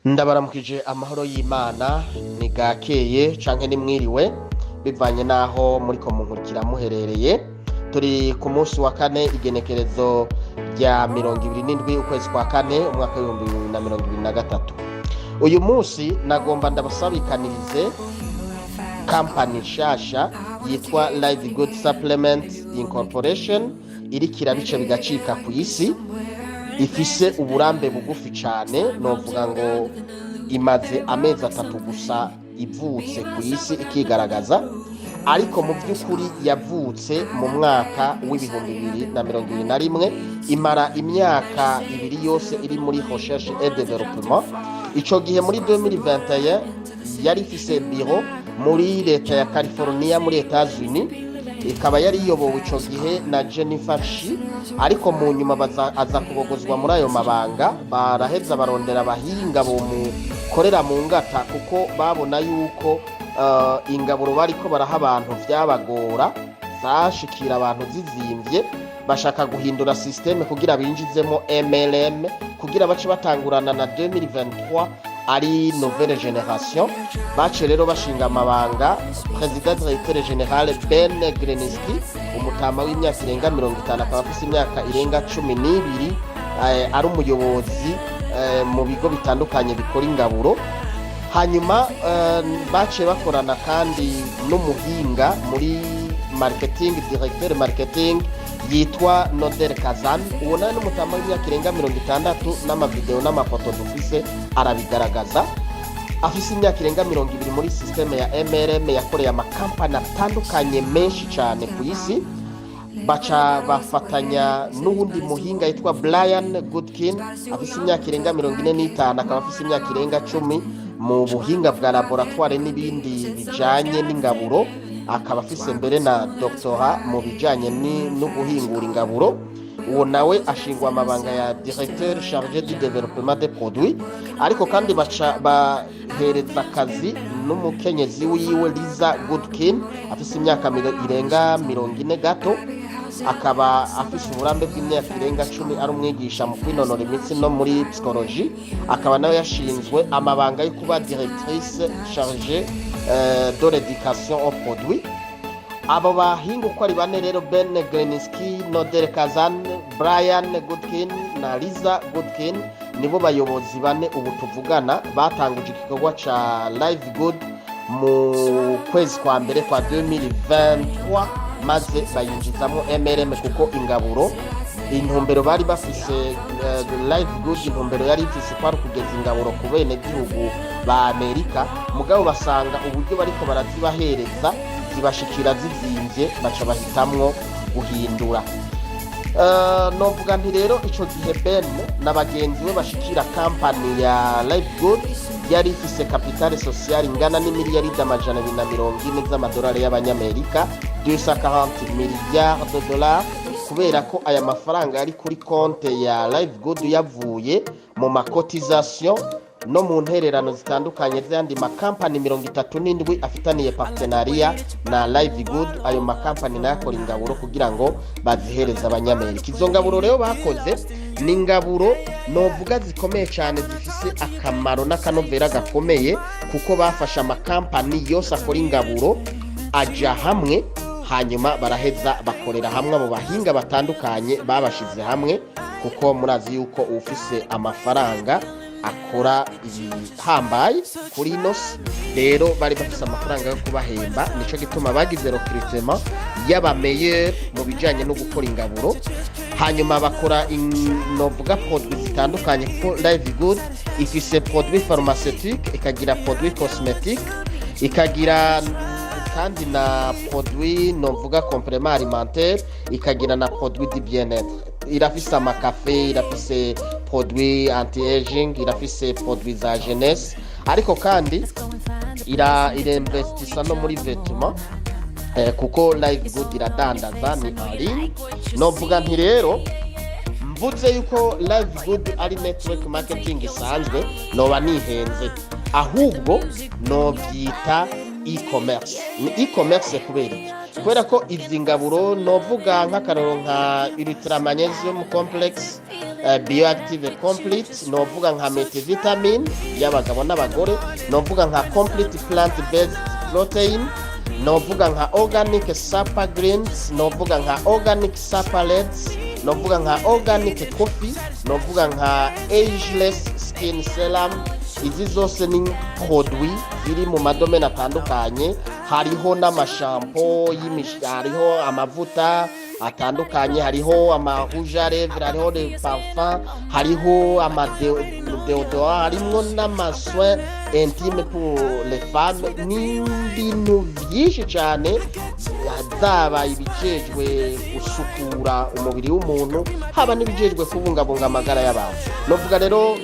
Ndabaramukije, amahoro y'Imana. Ni bwakeye canke ni mwiriwe, bivanye n'aho muriko munkurikira muherereye. Turi ku munsi wa kane, igenekerezo rya 27, ukwezi kwa kane, umwaka w'2023. Uyu munsi nagomba ndabasabikanirize kampani nshasha yitwa Live Good Supplement Incorporation, iriko irabice bigacika ku isi. Ifise uburambe bugufi cane, novuga ngo imaze amezi 3 gusa ivutse ku isi ikigaragaza, ariko mu by'ukuri yavutse mu mwaka w'2021, imara imyaka 2 yose iri muri recherche et développement. Ico gihe muri 2021 yari ifise biro muri leta ya California muri Etats-Unis, ikaba yari iyobowe ico gihe na Jennifer Shi, ariko mu nyuma aza kubogozwa muri ayo mabanga. Baraheza barondera abahinga bomukorera mu ngata, kuko babona yuko ingaburo bariko baraha abantu vyabagora, zashikira abantu zizimvye. Bashaka guhindura système kugira binjizemo MLM, kugira bace batangurana na 2023 ari nouvelle génération. Bace rero bashinga amabanga président directeur général Ben Glinsky, umutama w'imyaka irenga 50, akaba afise imyaka irenga 12 ari umuyobozi mu bigo bitandukanye bikora ingaburo. Hanyuma baciye bakorana kandi n'umuhinga muri marketing, directeur marketing yitwa Noder Kazan. Uwo nawe n'umutama w'imyaka irenga 60, n'amavideo n'amafoto dufise arabigaragaza. Afise imyaka irenga 20 muri système ya MLM, yakoreye amakampani atandukanye menshi cyane ku isi. Baca bafatanya n'uwundi muhinga yitwa Brian Goodkin, afise imyaka irenga 45, akaba afise imyaka irenga 10 mu buhinga bwa laboratoire n'ibindi bijanye n'ingaburo, akaba afise mbere na doctorat mu bijanye no guhingura ingaburo. Uwo nawe ashingwa amabanga ya directeur chargé du développement des produits. Ariko kandi baca bahereza akazi n'umukenyezi wiwe Lisa Goodkin, afise imyaka irenga 40 gato, akaba afise uburambe bw'imyaka irenga 10 ari umwigisha mu kwinonora imitsi no muri psychologie, akaba nawe yashinzwe amabanga yo kuba directrice chargée de l'éducation au produit. Abo bahinga uko ari bane rero, Ben Glinsky, Noder Kazan, Brian Goodkin na Lisa Goodkin, nibo bayobozi bane ubu tuvugana batanguje igikorwa ca Live Good mu kwezi kwa mbere kwa 2023, maze bayinjizamo MLM, kuko ingaburo intumbero bari bafise, Live Good intumbero yari ifise kwari kugeza ingaburo ku bene gihugu ba Amerika, mugabo basanga uburyo bariko barazibahereza zibashikira zizimvye, baca bahitamwo guhindura. Novuga nti rero ico gihe Ben na bagenzi be bashikira kampani ya Live Good yari ifise capital social ingana n'imiliyaridi 240 z'amadolari y'abanyamerika, 240 milliards de dollars, kubera ko aya mafaranga yari kuri konte ya Live Good yavuye mu ma cotisations no mu ntererano zitandukanye z'ayandi makampani 37 afitaniye partenariat na Live Good. Ayo makampani nayo akora ingaburo kugira ngo bazihereze Abanyamerika. Izo ngaburo rero bakoze ni ingaburo novuga zikomeye cyane, zifise akamaro n'akanovera gakomeye, kuko bafashe amakampani yose akora ingaburo aja hamwe, hanyuma baraheza bakorera hamwe. Abo bahinga batandukanye babashize hamwe, kuko murazi yuko ufise amafaranga akora ibihambaye kuri ino si. Rero bari bafise amafaranga yo kubahemba, nico gituma bagize recrutement y'aba meilleurs mu bijanye no gukora ingaburo. Hanyuma bakora novuga produit zitandukanye, kuko Live Good ifise produit pharmaceutique, ikagira produit cosmétique, ikagira kandi na produit novuga complément alimentaire, ikagira na produit du bien-être. Irafise amakafe, irafise produit anti aging, irafise produit za jeunesse, ariko kandi irainvestisa no muri vêtements, kuko Live Good iradandaza ni en ligne. Novuga nti rero mvuze yuko Live Good ari network marketing isanzwe noba nihenze, ahubwo nobyita e-commerce. Ni e-commerce kubera iki? Kubera ko izi ngaburo, novuga nk'akaroro nka ultra magnesium complex. Bioactive Complete, novuga nka multivitamin y'abagabo n'abagore, novuga nka complete plant based protein, novuga nka organic super greens, novuga nka organic super reds, novuga nka organic coffee, novuga nka ageless skin serum. Izi zose ni produit ziri mu ma domaines atandukanye. Hariho n'ama shampoo y'imish, hariho amavuta atandukanye, hariho ama rouge à lèvres, hariho les parfums, hariho ama déodorant, harimwo n'ama soins intimes pour les femmes. Ni ibintu byinshi cyane, zaba ibijejwe gusukura umubiri w'umuntu, haba n'ibijejwe kubungabunga amagara y'abantu. Novuga rero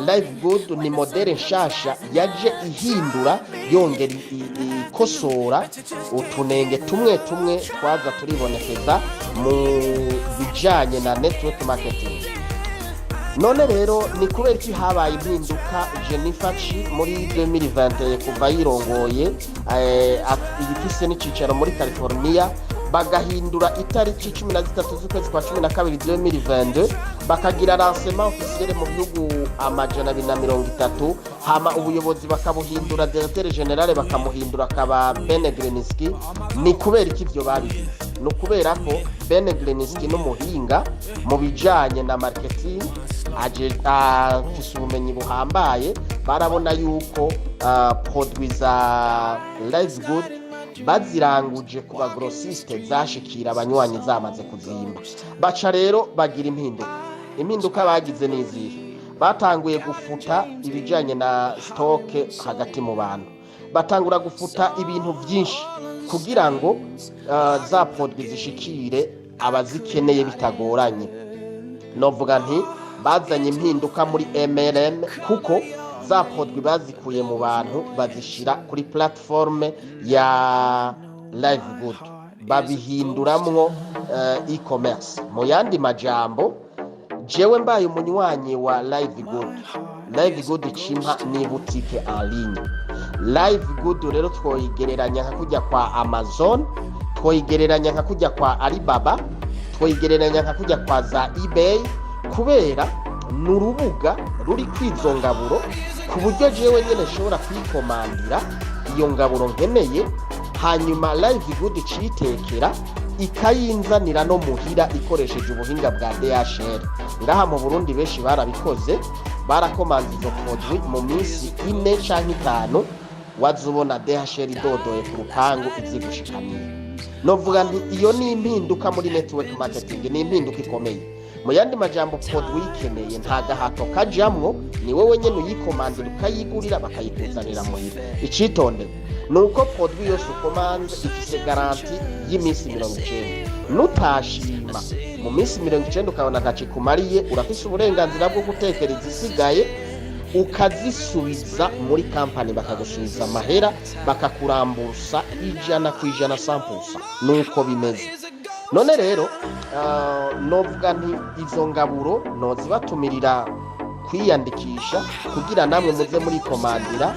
Live Good ni modèle nshasha yaje ihindura, yongera ikosora utunenge tumwe tumwe twaza turibonekeza mu bijanye na network marketing. None rero ni kubera iki habaye impinduka? Jennifer Chi muri 2021, kuva yirongoye, ifise n'icicaro muri California, bagahindura itariki 13 z'ukwezi kwa 12 2022, bakagira lancement officiel mu bihugu 230, hama ubuyobozi bakabuhindura, directeur général bakamuhindura akaba Ben Glinsky. Ni kubera iki ivyo babigize? Ni ukubera ko Ben Glinsky n'umuhinga mu bijanye na marketing, aje afise ubumenyi buhambaye. Barabona yuko produit za Live Good baziranguje ku ba grossistes zashikira abanywanyi zamaze kuzimba. Baca rero bagira impinduka. Impinduka bagize n'izihe? Batanguye gufuta ibijanye na stock hagati mu bantu, batangura gufuta ibintu byinshi kugira ngo za produit zishikire abazikeneye bitagoranye. Novuga nti bazanye impinduka muri MLM, kuko za produit bazikuye mu bantu, bazishira kuri plateforme ya Live Good, babihinduramwo e-commerce. Mu yandi majambo, jewe mbaye umunywanyi wa Live Good, Live Good cimpa ni boutique en ligne. Live Good rero twoyigereranya nka kujya kwa Amazon, twoyigereranya nka kujya kwa Alibaba, twoyigereranya nka kujya kwa za eBay, kubera ni urubuga ruri kwizo ngaburo, ku buryo jewe nyine nshobora kuyikomandira iyo ngaburo nkeneye, hanyuma Live Good citekera ikayinzanira no muhira ikoresheje ubuhinga bwa DHL. Ngaha mu Burundi benshi barabikoze, barakomanza izo produit, mu minsi 4 canke 5 wazubona DHL idodoye ku rupangu izigushikaniye. Novuga nti iyo ni impinduka muri network marketing, ni impinduka ikomeye. Mu yandi majambo, produit uyikeneye nta gahato kajamwo, ni wowe nyene uyikomandira, ukayigurira, bakayikuzanira muhira. Icitonderwa ni uko produit yose ukomanze ifise garantie y'iminsi 90. Nutashima mu minsi 90, ukabona ntacikumariye, urafise uburenganzira bwo gutekera izisigaye ukazisubiza muri kampani, bakagusubiza amahera, bakakurambusa 100%, sampusa. Nuko bimeze. None rero novuga nti izo ngaburo nozibatumirira kwiyandikisha kugira namwe muze murikomandira,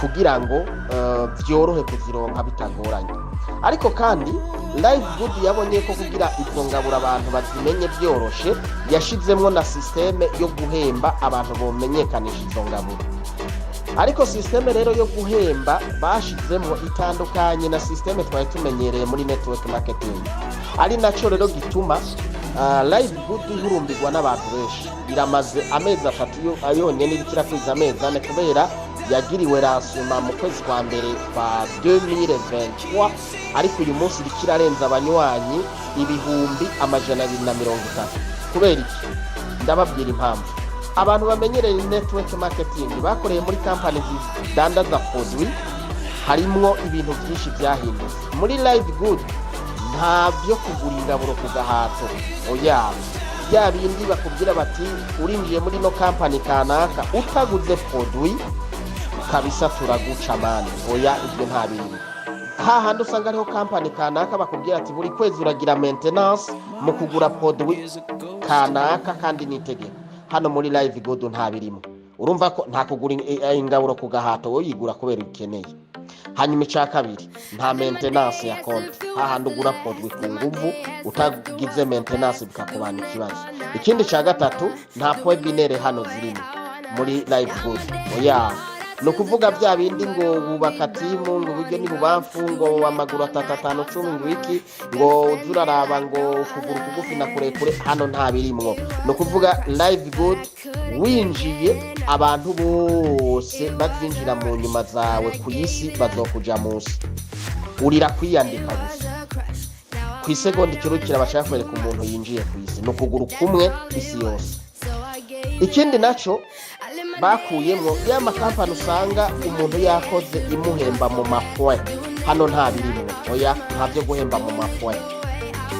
kugira ngo vyorohe kuzironka bitagoranye. Ariko kandi Live Good yabonye ko kugira izo ngaburo abantu bazimenye byoroshe, yashizemwo na système yo guhemba abantu bomenyekanisha izo ngaburo. Ariko système rero yo guhemba bashizemwo itandukanye na système twari tumenyereye muri network marketing, ari naco rero gituma Live Good ihurumbirwa n'abantu benshi. Iramaze amezi 3 yonyene, iriko irakwiza amezi 4, kubera yagiriwe lancement mu kwezi kwa mbere kwa 2023, ariko uyu munsi iriko irarenza abanywanyi 230,000. Kubera iki? Ndababwira impamvu. Abantu bamenyereye network marketing, bakoreye muri kampani zidandaza produit, harimwo ibintu byinshi byahindutse. Muri Live Good nta byo kugura ingaburo ku gahato, oya. Bya bindi bakubwira bati urinjiye muri no kampani kanaka utaguze produit kabisa turaguca mani, oya, ibyo nta bintu. Hahandi usanga hariho kampani kanaka bakubwira ati buri kwezi uragira maintenance mu kugura produit kanaka, kandi n'itegeko. Hano muri Live Good nta birimo. Urumva ko nta kugura ingaburo ku gahato, wowe uyigura kubera ukeneye. Hanyuma icya kabiri, nta maintenance ya konti, hahandi ugura produit ku nguvu utagize maintenance bikakubana ikibazo. Ikindi cya gatatu, nta point binaire hano zirimo muri Live Good, oya. Ni ukuvuga bya bindi ngo wubaka team, ngo uburyo n'ibubamfu, ngo amaguru atatu, atanu, 10, ngo iki, ngo uze uraraba ngo ukuguru kugufi na kurekure, hano nta birimwo. Ni ukuvuga Live Good winjiye, abantu bose bazinjira mu nyuma zawe ku isi bazokuja munsi. Urira kwiyandika gusa, ku isegonda ikirukira bashaka kwereka umuntu yinjiye ku isi ni ukuguru kumwe isi yose. Ikindi naco bakuyemwo, ya makampani usanga umuntu yakoze imuhemba mu ma points, hano nta birimwo, oya, nta byo guhemba mu ma points,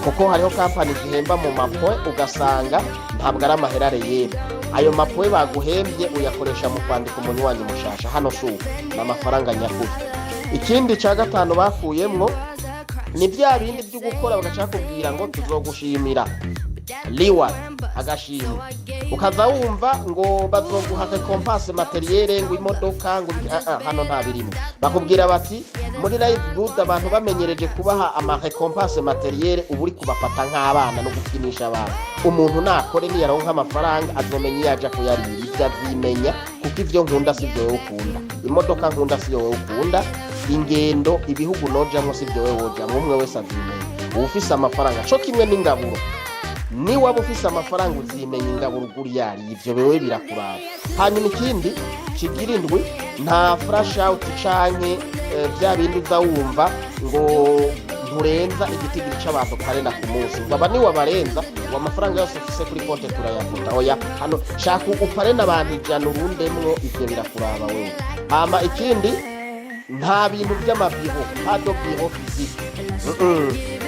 kuko hariho kampani zihemba mu ma points, ugasanga ntabwo ari amahera réel. Ayo ma points baguhembye uyakoresha mu kwandika umunywanyi mushasha. Hano si uko, ni amafaranga nyakuri. Ikindi cya gatanu bakuyemwo ni bya bindi byo gukora bagaca bakubwira ngo tuzogushimira, reward, agashimwe, ukaza wumva ngo bazoguha récompense matérielle, ngo imodoka, ngo ah, ah, hano nta birimo. Bakubwira bati muri Live Good abantu bamenyereje kubaha ama récompense matérielle, uba uri kubafata nk'abana no gukinisha abantu. Umuntu nakore, niyaronka amafaranga azomenya iyo aja kuyarira, ibyo azimenya, kuko ivyo nkunda si vyo wowe ukunda, imodoka nkunda si yo wowe ukunda, ingendo ibihugu nojamwo si vyo wowe wojamwo. Umwe wese azimenya uba ufise amafaranga, co kimwe n'ingaburo. Ni waba ufise amafaranga uzimenya ingaburo ugura iyo ari, ivyo wewe birakuraba. Hanyuma ikindi kigira indwi, nta flash out canke bya bindi uza wumva ngo nturenza igitigiri c'abantu parraina ku munsi, ngo aba niwabarenza ngo amafaranga yose ufise kuri konte turayafuta, oya. Hano shaka uparraina abantu 100 urundemwo, ivyo birakuraba wewe. Hama ikindi, nta bintu by'ama bureau, pas de bureau physique.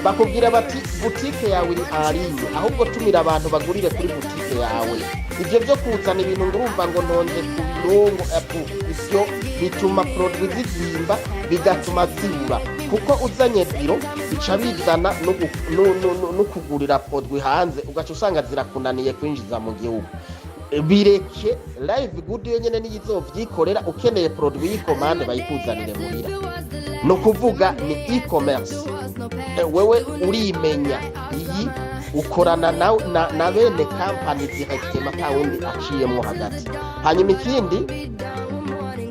Bakubwira bati butike yawe iri en ligne, ahubwo tumira abantu bagurire kuri butike yawe. Ibyo byo kuzana ibintu ngo urumva ngo ntonze ku birungo apu, ibyo bituma produit zizimba, bigatuma zibura, kuko uzanye bureau bica bizana no kugurira produit hanze, ugaca usanga zirakunaniye kwinjiza mu gihugu. Bireke, Live Good yo nyene niyo izovyikorera. Ukeneye produit y'i commande, bayikuzanire muhira. Ni ukuvuga ni e-commerce. Wewe urimenya, iyi ukorana na bene kampani directement, ata wundi aciyemwo hagati. Hanyuma ikindi,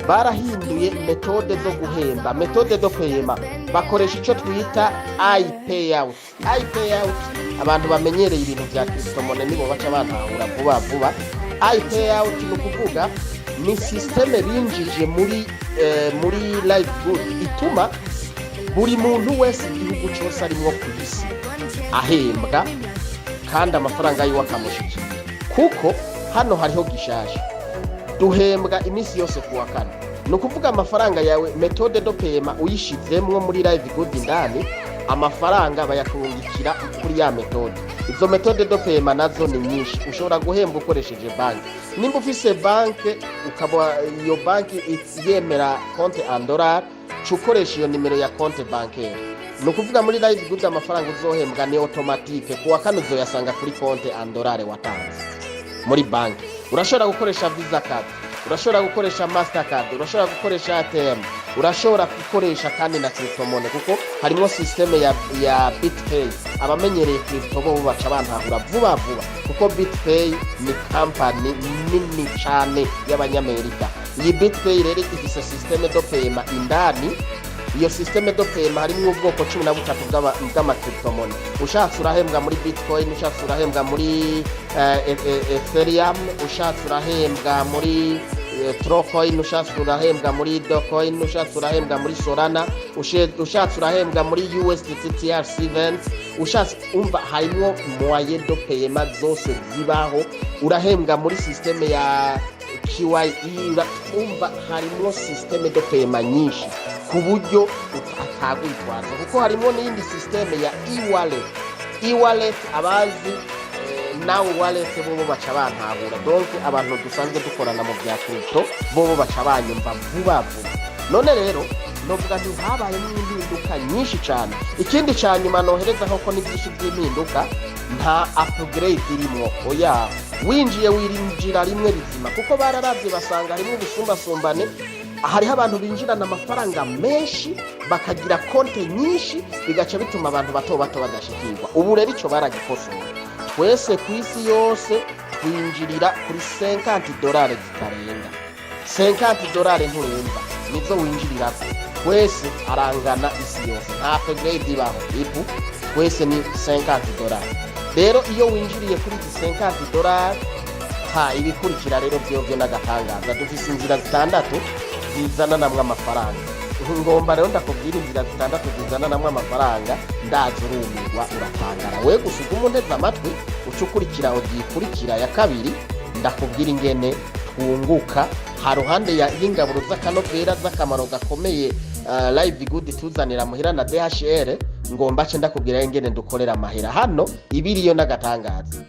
barahinduye méthode zo guhemba, méthode de paiement. Bakoresha icyo twita iPayout. iPayout, abantu bamenyereye ibintu vya cryptomonnaie nibo baca bantahura vuba vuba. iPayout ni ukuvuga ni système binjije muri Live Good ituma buri muntu wese, igihugu cyose arimwo ku isi, ahembwa kandi amafaranga yiwe akamushikira. Kuko hano hariho gishasha, duhembwa iminsi yose kuwa kane. Ni ukuvuga amafaranga yawe, méthode de paiement uyishizemwo muri Live Good indani, amafaranga bayakurungikira kuri ya méthode. Izo méthode de paiement nazo ni nyinshi. Ushobora guhembwa ukoresheje banki, nimba ufise banki, ukaba iyo banki yemera compte en dollar, ca ukoresha iyo nimero ya compte bancaire. Ni ukuvuga muri Live Good amafaranga uzohembwa ni automatique, kuwa kane uzoyasanga kuri compte en dollar watanze muri banki. Urashobora gukoresha Visa card, urashobora gukoresha Mastercard, urashobora gukoresha ATM, urashobora gukoresha kandi na cryptomonnaie, kuko harimo système ya BitPay. Abamenyereye crypto bo baca bantahura vuba vuba, kuko BitPay ni company nini cane y'abanyamerika. Iyi BitPay rero ifise système de paiement indani. Iyo système de paiement harimo ubwoko 13 bw'ama cryptomonnaie. Ushatse urahembwa muri Bitcoin, ushatse urahembwa muri Ethereum, ushatse urahembwa muri Trocoin, ushatse urahembwa muri Dogecoin, ushatse urahembwa muri Solana, ushatse urahembwa muri USDT TRC20, ushatse, umva, harimo moyen de paiement zose zibaho. Urahembwa muri système ya QIE, umva, harimo système de paiement nyinshi ku buryo atagwitwaza, kuko harimo n'iyindi système ya e-wallet. E-wallet, abazi nawe wallet bobo baca bantahura. Donc abantu dusanzwe dukorana mu bya crypto bobo baca banyumva vuba vuba. None rero novuga nti habayemo impinduka nyinshi cyane. Ikindi cya nyuma nohereza koko ni byinshi by'impinduka, nta upgrade irimwo, oya. Winjiye wirinjira rimwe rizima, kuko bararavye basanga harimo ubusumbasumbane, hariho abantu binjirana amafaranga menshi bakagira konte nyinshi, bigaca bituma abantu bato bato badashikirwa. Ubu rero icyo baragikosora. Twese ku isi yose twinjirira kuri $50 zitarenga $50, nturenza, nizo winjirirako. Twese arangana isi yose, nta upgrade ibaho ipu, twese ni $50. Rero iyo winjiriye kuri izi $50, ha ibikurikira rero vyovyo n'agatangaza. Dufise inzira zitandatu zizana namwe amafaranga. Ngomba rero ndakubwira inzira zitandatu zizana namwe amafaranga. Ndazi urumirwa, uratangara. We gusa ugume unteze amatwi, uca ukurikira ugikurikira ya kabiri, ndakubwira ingene twunguka haruhande y'ingaburo z'akanovera z'akamaro gakomeye Live Good tuzanira muhira na DHL. Ngomba ce ndakubwira ingene dukorera amahera hano. Ibiriyo n'agatangaza.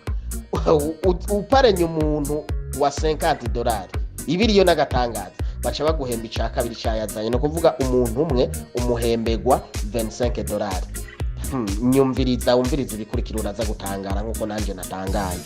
Uparenye umuntu wa $50, ibiriyo n'agatangaza, baca baguhemba ica kabiri cayazanye. Ni ukuvuga umuntu umwe umuhembegwa $25. Nyumviriza, wumviriza ibikurikira, uraza gutangara nkuko nanje natangaye.